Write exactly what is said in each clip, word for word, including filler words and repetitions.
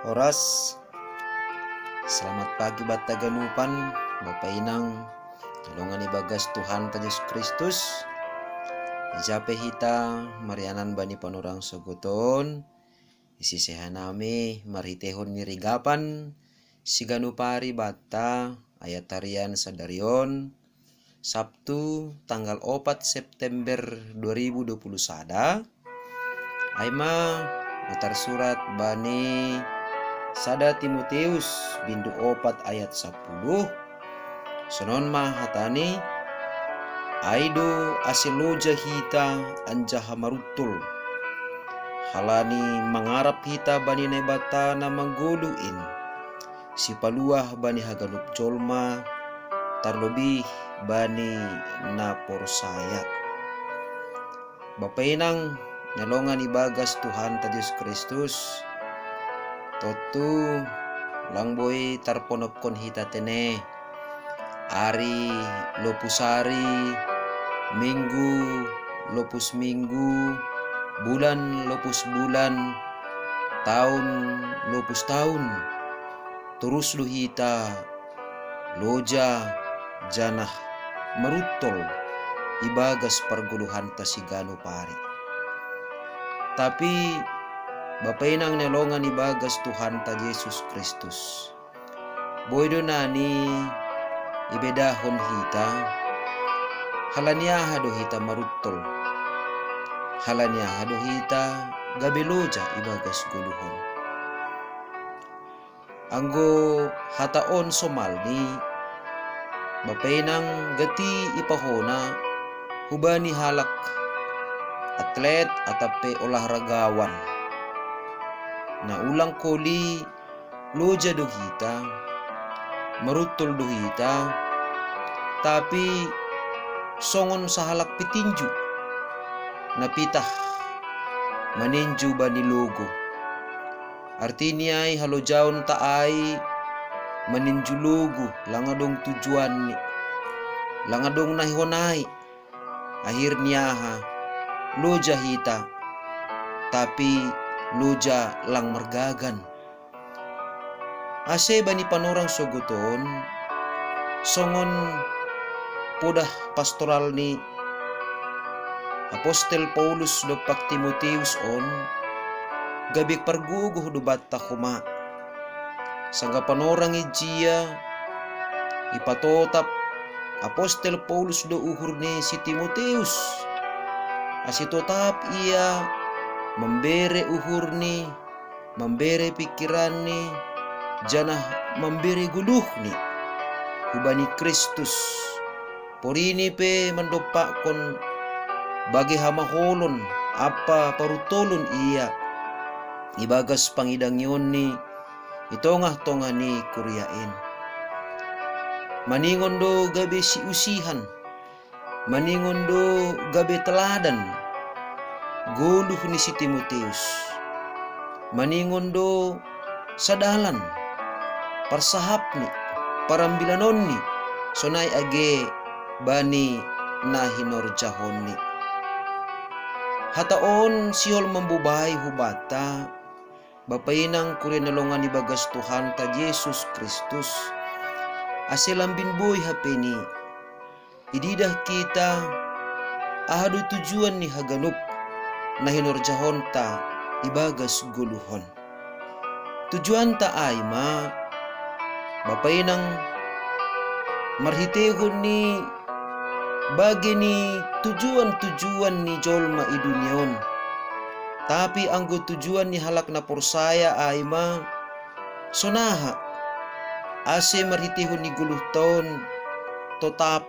Horas. Selamat pagi banta ganupan, Bapa Inang, na longan ibagas Tuhanta Jesus Kristus. Ijape hita marianan bani panorang sogoton, isiseha nami marhitehon ni rigapan siganup ari banta ayat harian sadarion, Sabtu tanggal opat September dua ribu dua puluh sada. Ai ma na tarsurat bani sada Timoteus bindu opat ayat sapuluh. Sonon ma hatani, ai do ase loja hita anjaha maruntul. Halani mangarap hita bani Naibata na manggoluh in, sipaluah bani haganup jolma, tarlobih bani na porsaya. Bapa Inang na longan ibagas Tuhanta Jesus Kristus, tontu lang boi tarponopkon hita tene, ari lopus ari, minggu lopus minggu, bulan lopus bulan, taon lopus taon, torus do hita loja janah maruntul ibagas pargoluhanta siganup ari. Tapi Bapa Inang na longan ibagas Tuhanta Jesus Kristus, boi do nani ibedahon hita, halani aha do hita maruntul, halani aha do hita gabe loja ibagas goluhon. Anggo hata on somalni, Bapa Inang gati ipahona hubani halak atlet atap pe olahragawan. Na ulang koli loja do hita, maruntul do hita, tapi songon sahalak petinju na pitah maninju bani logo. Artini ai halojaonta ai maninju logo lang adong tujuanni, lang adong na ihonai. Akhirni aha? Loja hita, tapi loja lang margagan. Ase bani panorang sogoton, songon podah pastoral ni Apostel Paulus dompak Timoteus on, gabe pargogoh do banta homa. Sanggah panorang ijia, ipatotap Apostel Paulus do uhur ni si Timoteus, ase totap ia mambere uhurni, mambere pikiranni, janah mambere goluhni hubani Kristus. Porini pe mandompakkon bage hamaholon ampa paruntolon ia ibagas pangidangionNi i tongah-tongah ni kuria in. Maningon do gabe siusihan, maningon do gabe teladan goluh ni si Timoteus, maningon do sadalan parsahapni, parambilanonni, sonai age bani na hinorjahonni. Hata on sihol mambobai hubanta, Bapa inang kuria na longan ibagas Tuhanta Jesus Kristus, ase lambin boi hape ni ididah kita aha do tujuan ni haganup na hinorjahonta ibagas goluhon. Tujuanta ai ma, Bapa inang, marhitehon ni bage ni tujuan-tujuan ni jolma i dunia on. Tapi anggo tujuan ni halak na porsaya ai ma, sonaha ase marhitehon ni goluhta on totap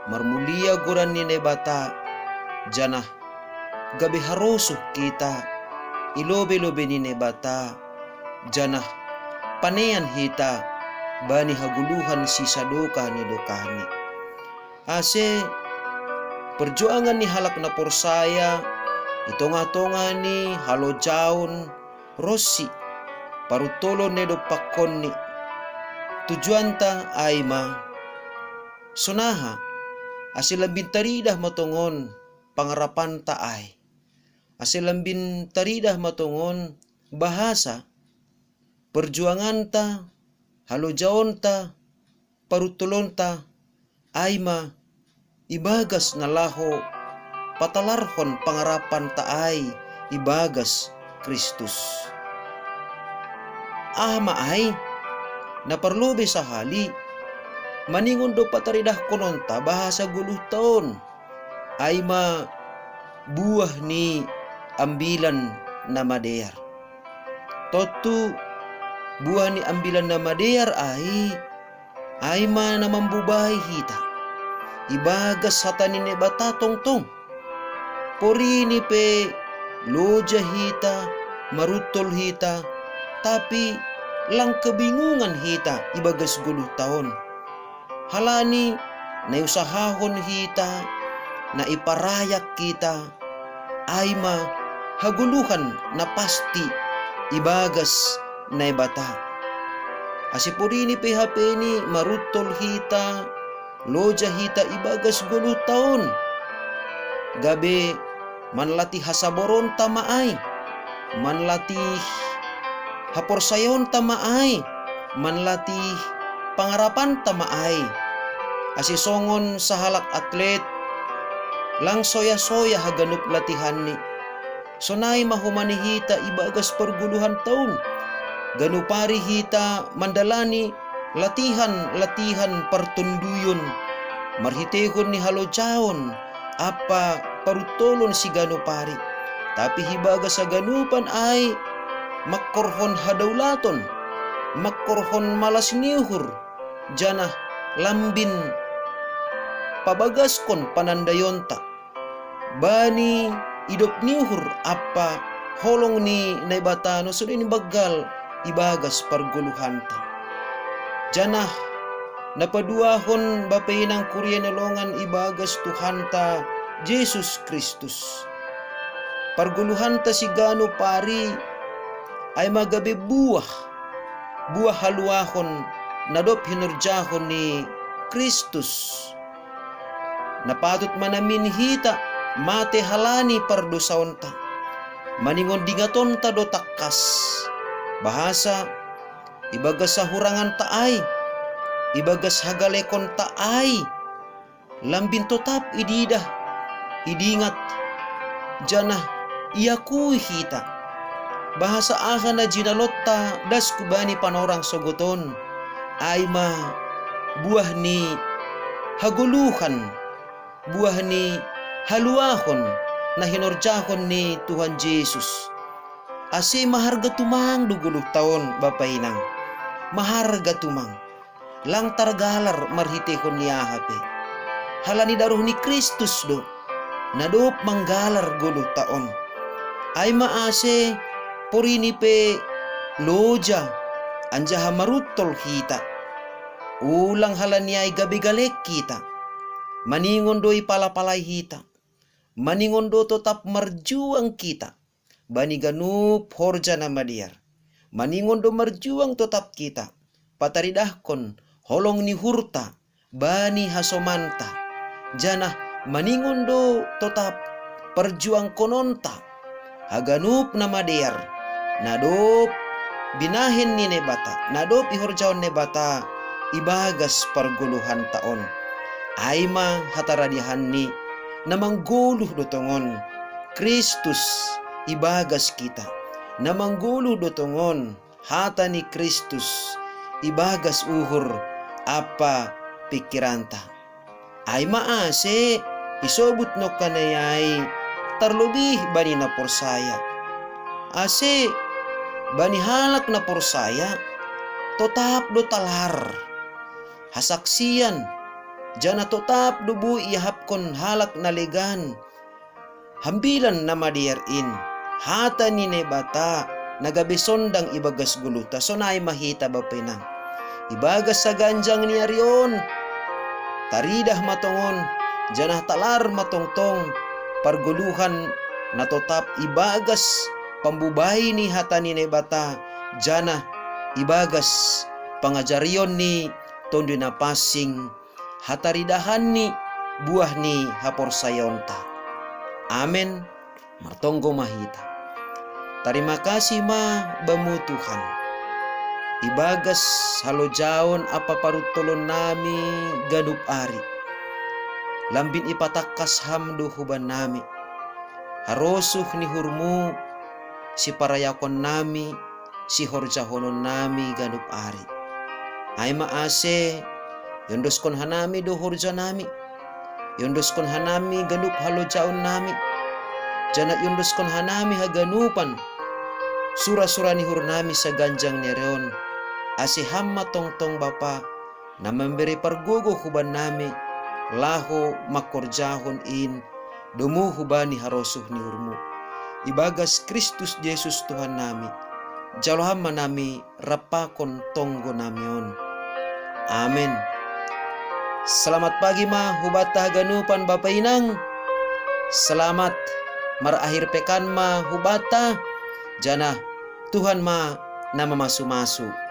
marmulia goran ni Naibata, janah gabe harosuh kita i lobei-lobei ni Naibata, janah panean hita bani hagoluhan sisadokah ni dokahni. Ase perjuangan ni halak na porsaya i tongah-tongah ni halojaon ronsi paruntolon na dompakkonni, tujuanta ai ma, sonaha ase lambin taridah ma tongon pangarapanta ai, ase lambin taridah ma tongon bahasa perjuanganta, halojaonta, paruttolonta, ai ma ibagas na laho patalarhon pangarapanta ai ibagas Kristus. Aha ma ai, na parlobei sahali, maningon do pataridahkononta bahasa goluhta on, ai ma buah ni Ambilan Namadear. Tontu buah ni Ambilan Namadear ai, ai ma na mambubai hita ibagas hata ni Naibata tongtong. Porini pe loja hita, maruttol hita, tapi lang kebingungan hita ibagas goluhta on. Halani na iusahahon hita, na iparayak hita, ai ma hagoluhan na pasti ibagas Naibata. Asi porini pe hapeni maruttol hita, loja hita ibagas goluhta on, gabe manlatih hasaboronta ma ai, manlatih haporsayaonta ma ai, manlatih pangarapanta ma ai. Asi songon sahalak atlet, lang soya-soya haganup latihanni, sonai ma homa ni hita ibagas pargoluhanta on. Ganup ari hita mandalani latihan-latihan partonduyon marhiteihon ni halojaon ampa paruttolon siganup ari. Tapi ibagas haganupan ai mangkorhon hadaulaton, mangkorhon malas ni uhur, janah lambin pabagaskon panandayonta bani idop ni uhur ampa holong ni Naibata na so boi ni banggal ibagas pargoluhanta. Janah na paduahon, bapa inang kuria ni longan ibagas Tuhanta Jesus Kristus, pargoluhanta siganup ari ai ma gabe buah, buah haluahon na dob hinorjahon ni Kristus. Na patut ma namin hita mate halani pardosaonta, maningon dingatonta do tangkas, bahasa ibagas hahuranganta ai, ibagas hagalekonta ai, lambin totap ididah, idingat, janah iakui hita, bahasa aha na jinalonta das hubani panorang sogot on, ai ma buah ni hagoluhan, buah ni haluahon na hinorjahon ni Tuhan Jesus. Asi maharga tumang do goluhta on, bapa inang. Maharga tumang. Lang targalar marhiteihon ni aha pe. Halani daroh ni Kristus do na dob manggalar goluhta on. Ai ma ase porini pe loja anjaha maruttol hita. Ulang halani ai gabe galek hita. Maningon do ipalapalai hita. Maningon do totap marjuang hita bani ganup horja na madear. Maningon do marjuang totap hita pataridahkon holong ni uhurta bani hasomanta, janah maningon do totap parjuangkononta haganup na madear na dob binahen ni Naibata, na dob ihorjahon Naibata ibagas pargoluhanta on. Ai ma hataradihanni, na manggoluh do tongon Kristus ibagas hita, na manggoluh do tongon hata ni Kristus ibagas uhur ampa pingkiranta. Ai ma ase isobut nongkanai ai tarlobih bani na porsaya. Ase bani halak na porsaya totap do talar, hasaksian, janah totap do boi iahapkon halak na legan Ambilan Namadear in, hata ni Naibata na gabe sondang ibagas goluhta. Sonai ma hita, bapa inang, ibagas saganjang ni ari on, taridah ma tongon, janah talar ma tongtong pargoluhan na totap ibagas pambubai ni hata ni Naibata, janah ibagas pangajarion ni Tonduy Napansing, hataridahanni buah ni haporsayaonta. Amen. Martonggo ma hita. Tarima kasih ma Bamu, Tuhan. ibagas halojaon ampa paruntolon nami ganup ari. Lambin ipatangkas Ham do huban nami harosuh ni uhurMu, siparayakon nami, sihorjahonon nami ganup ari. Ai ma ase iondoskon hanami do horja nami, iondoskon hanami ganup halojaon nami, janah iondoskon hanami haganupan sura-sura ni uhur nami saganjang ni ari on, ase Ham ma tongtong Bapa, na mambere pargogoh huban nami, laho mangkorjahon in domu hubani harosuh ni uhurMu. Ibagas Kristus Jesus Tuhan nami, jalo Ham ma nami rap pakon tonggo nami on. Amen. Selamat pagi ma hubanta haganupan Bapa Inang. Selamat marakhir pekan ma hubanta, janah Tuhan ma na mamasu-masu.